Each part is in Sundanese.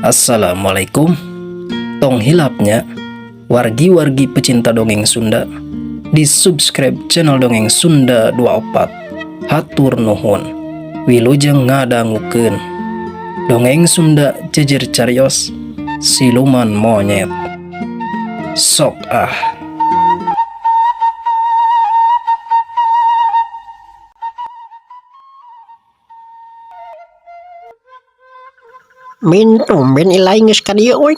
Assalamualaikum. Tong hilap nya, wargi-wargi pecinta dongeng Sunda, di subscribe channel Dongeng Sunda 24. Hatur nuhun. Wilujeng ngadangukeun Dongeng Sunda Jejer Carios Siluman Monyet. Sok ah. Min tumben ilai geus ka dieu euy.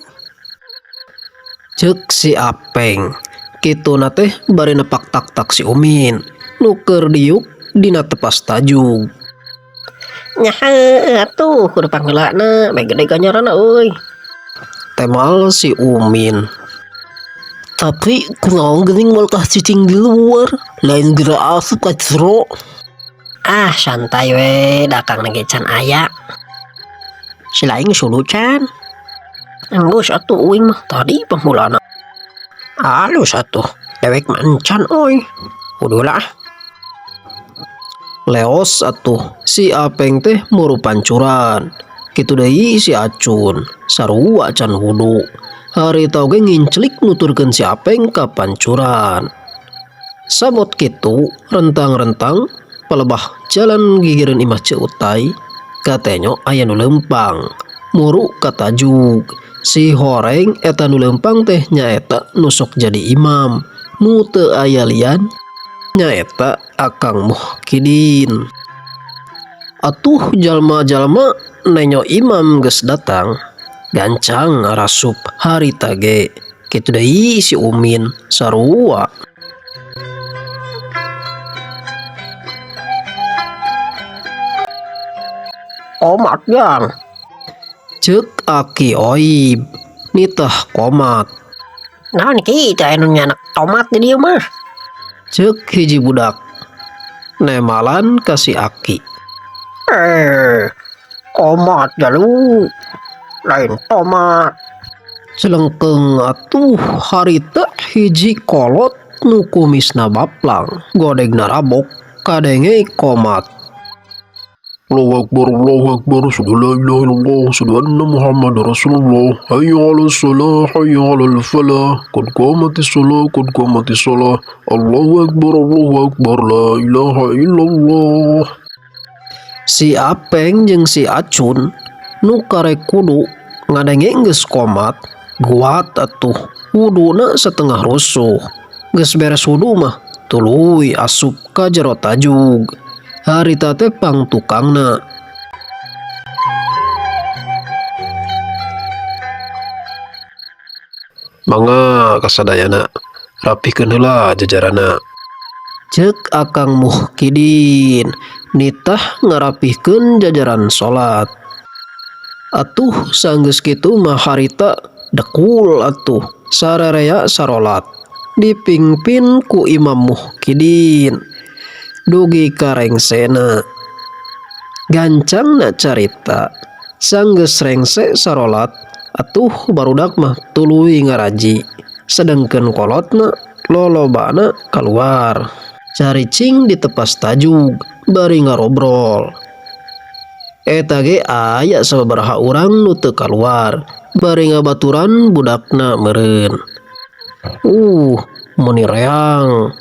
Cek si Apeng. Kituna teh bari nepak tak-tak si Umin. Nu keur diuk dina tepas tajug. Nya heueuh atuh kudu pangheulana meh gede ganjaranna euy. Temal si Umin. Tapi kunaon geuning moal kah cicing di luar, lain geura asup ka jero. Ah santai we, dakangna ge can aya. Si laing sulu can. Enggeus atuh uing mah tadi pangheulana. Alus atuh, dewek mah encan euy. Kudu lah. Leos atuh si Apeng teh muru pancuran. Kitu deui si Acun, sarua can wudu. Harita oge nginclik nuturkeun si Apeng ka pancuran. Samot kitu rentang-rentang palebah jalan gigireun imah Ceu Utai katenyo aya nu leumpang muru ka tajug. Si horeng eta nu leumpang teh nyaeta nu sok jadi imam nu teu aya lian nyaeta Akang Muhkidin. Atuh jalma-jalma nenyo imam geus datang gancang ngarasup harita ge kitu deui si Umin sarua. Komat jang. Ceuk Aki Oib nitah komat. Naon ki teh anu nyanak tomat di dieu mah? Ceuk hiji budak nemalan ka si Aki. Komat jalu. Lain tomat. Celengkeung atuh harita hiji kolot nu kumisna baplang godegna rabok kadenge komat. Allahu Akbar, Allahu Akbar, asyhadu an la ilaha illallah, asyhadu anna Muhammadar Rasulullah. Hayya 'alas salah, hayya 'alal falah, qad qamatis salah, qad qamatis salah. Allahu Akbar, Allahu Akbar, la ilaha illallah. Si Apeng jeung si Acun nu karek kudu ngadenge geus komat, guat atuh wuduna setengah rusuh. Geus beres wudu mah tuluy asup ka jero tajug. Harita teh pang tukangna. Mangga kasadayana, rapihkeun heula jajarana. Ceuk Akang Muhkidin nitah ngarapihkeun jajaran salat. Atuh sanggeus kitu mah harita dekul atuh sarerea sarolat dipingpin ku Imam Muhkidin. Dugi karengsena. Gancangna carita sanggeus rengse sarolat atuh barudak mah tuluy ngaraji sedengkeun kolotna lolobana kaluar caricing di tepas tajug bari ngarobrol. Eta ge aya sababaraha urang nu teu kaluar bari ngabaturan budakna meureun. Meuni reang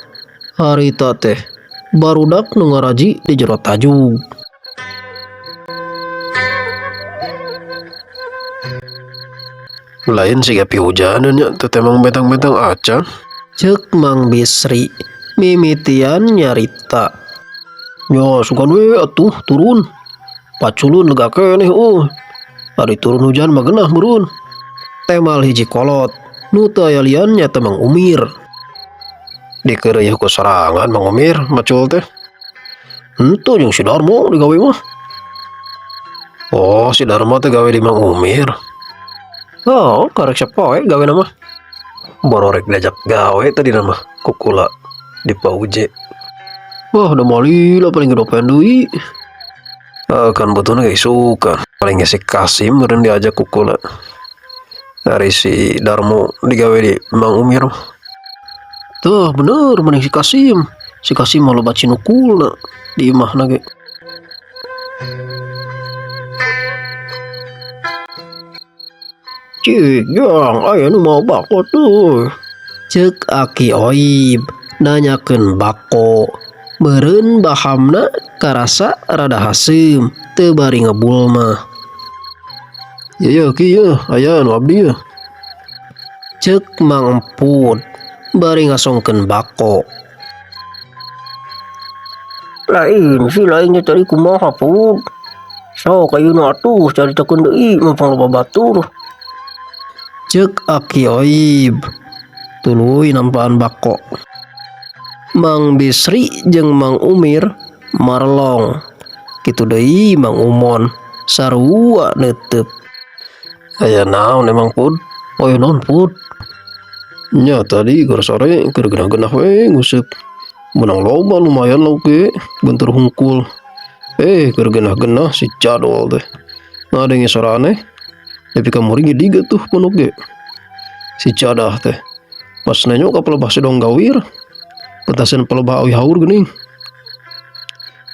harita teh barudak nu ngaraji di jero tajug. Lain siga pihujaneun nya teu temang betang-betang acan. Ceuk Mang Bisri mimitian nyarita. Nya sugan we atuh turun. Paculun lega keneh euy. Ari turun hujan mah genah meureun. Temal hiji kolot nu teu aya lian nya teh Mang Umir. Dikeureuy ku sorangan Mang Umir macul teh. Henteu jeung si Darmo digawe mah. Oh, si Darmo teh gawe di Mang Umir. Oh, karek sapoe gawe na mah. Bororek diajak gawe tadi na mah kukula di Pauje. Wah, udah malila paling gedopen deui. Kan butuhna ge isukan. Paling ge si Kasim meureun diajak kukula. Dari si Darmo digawe di Mang Umir. Tuh bener mending si Kasim. Si Kasim mah loba cinukulna di imahna ge. Cik, Jang, aya nu mawa bako tuh. Cek Aki Oib nanyakeun bako. Meureun bahamna karasa rada haseum teu bari ngebul mah. Iya, Ki, ya, aya nu abdi ya. Cek Mang Emput bari ngasongkeun bako. Lain sih lainnya tadi kumaha, Put. Sok ayeuna atuh caritakeun deui mumpung loba batur. Cek Aki Oib tuluy nampaan bako. Mang Bisri jeung Mang Umir marelong. Kitu deui Mang Umon sarua neuteup. Aya naon emang, Put? Aya naon, Put? Nya tadi keur sore keur genah-genah we nguseup. Menang loba lumayan lauk ge bentur hungkul. Eh, keur genah-genah si Cadol teh. Ngadenge sora aneh. Nepi ka muring diga tuh punuk ge. Si Cadah teh. Pas nenyo ka palebah sedong gawir. Petasan palebah awi haur geuning.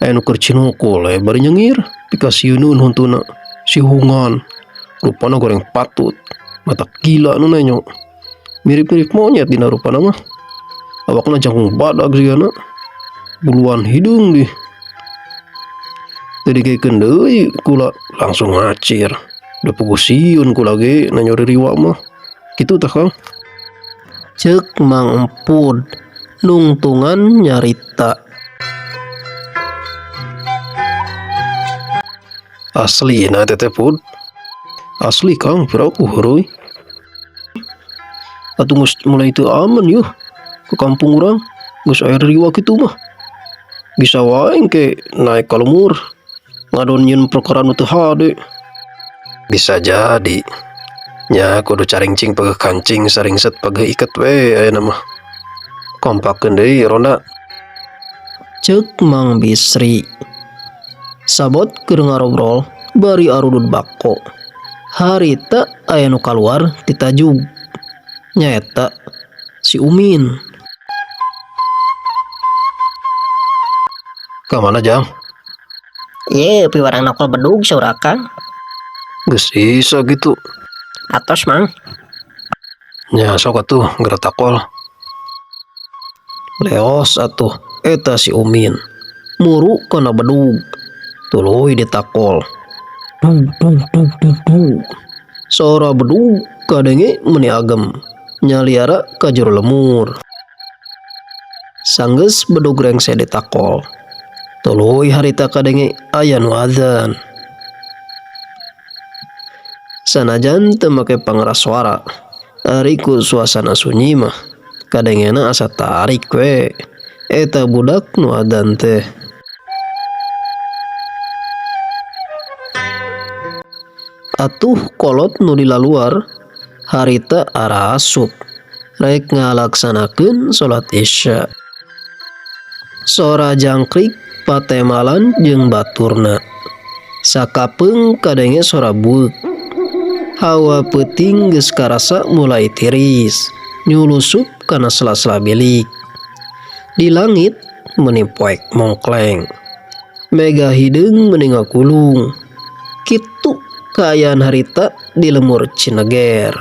Aya nu keur cinukul we bari nyengir pikasieuneun huntuna. Sihungan. Rupana goreng patut. Matak gila nu nenyo. Mirip-mirip monyet dina rupana mah. Awakna jangkung badag sigana. Buluan hideung dih. Teu dikekeun deui kula langsung ngacir. Da puguh sieun kula ge nenyo ririwa mah. Kitu tah, Kang. Cek Mang Emput nungtungan nyarita. Aslina eta teh, Put. Asli, Kang, piraku heureuy. Atuh geus mulai teu aman yuh ke kampung urang geus aya ririwa kitu mah. Bisa wae engke naek ka lembur ngadon nyieun perkara nu teu hade. Bisa jadi. Nya kudu caringcing pegeuh kancing saringset pegeuh iket we ayeuna mah. Kompakeun deui ronda. Cek Mang Bisri. Sabot keur ngarobrol bari arudud bako. Harita aya nu kaluar ti tajug. Nyaeta si Umin. Ka mana, Jang? Ye, piwarang nokol bedug saur Akang. Geus isa kitu. Atos, Mang. Nya sok atuh geura takol. Leos atuh eta si Umin. Muru kana bedug. Tuluy ditakol. Dug dug dug dug dug. Sora bedug kadenge meuni agem. Nyaliara ka jero lemur. Sanggeus bedug rengse ditakol. Tuluy harita kadenge aya nu adzan. Sanajan teu make pangeras suara, ari ku suasana sunyi mah kadengena asa tarik we eta budak nu adzan teh. Atuh kolot nu di laluar harita arasup rek ngalaksanakeun salat Isya. Sora jangkrik patemalan jeung baturna. Sakapeung kadenge sora bueuk. Hawa peuting geus karasa mulai tiris, nyulusup kana sela-sela bilik. Di langit meuni poek mongkleng. Mega hideung meuni ngagulung. Kitu kaayaan harita di lemur Cineger.